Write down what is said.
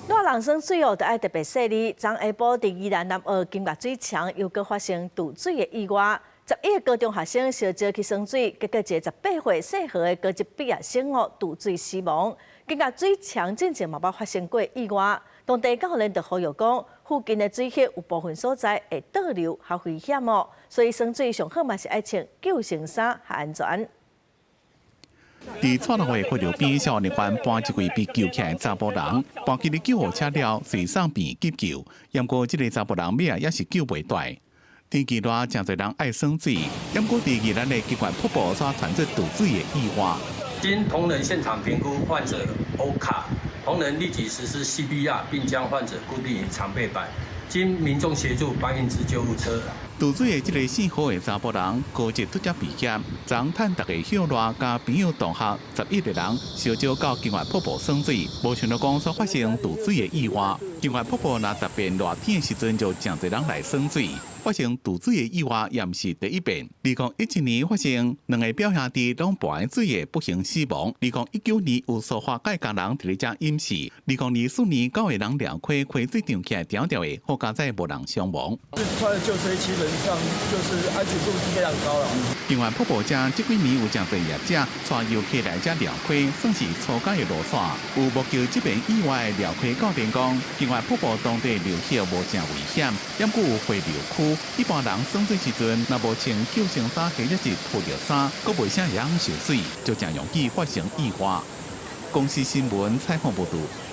熱人耍水哦，著愛特別細膩。昨下晡佇宜蘭南澳金岳水牆又閣發生墜水的意外。11個高中學生相招去耍水，結果一个18歲姓何的高職畢業生哦墜水死亡。金岳水牆進前嘛捌發生過意外，當地教練就呼籲講，附近的水域有部分所在會倒流，較危險哦，所以耍水上好嘛是愛穿救生衫較安全。佇蔡老的溪流邊，消防人員搬一位被救起來的查埔人，搬進去救護車了，隨送病急救。毋過這个查埔人尾仔也是救袂斷。天氣熱，誠濟人愛耍水，毋過佇宜蘭的金岳瀑布煞傳出墜水的意外。經同仁現場評估患者 OHCA，同仁立即實施 CPR，並將患者固定於長背板。經民眾協助搬運至救護車。墜水的這个姓何的查埔人，高職拄才畢業，昨趁大家歇熱，佮朋友同學11個人，相招到金岳瀑布耍水，無想到講煞發生墜水的意外。金岳瀑布若特別熱天的時陣，就誠濟人來耍水，發生墜水的意外也毋是第一遍。2017年發生兩个表兄弟攏跋佇水的不幸死亡。2019年有塑化界工人佇咧遮淹死。2024年九個人寮溪溪水漲起來調調的，好佳哉無人傷亡。穿的救生衣基本上就是安全度是非常高了。另外，瀑布遮這幾年有誠濟業者帶遊客來遮寮溪，算是初階的路線。有目擊這邊意外的寮溪教練講，另外瀑布當地流去無誠危險，毋過有回流區，一般人耍水時陣，若無穿救生衫或者是脫著衫，閣袂啥會曉游水，就誠容易發生意外。公視新聞採訪報導。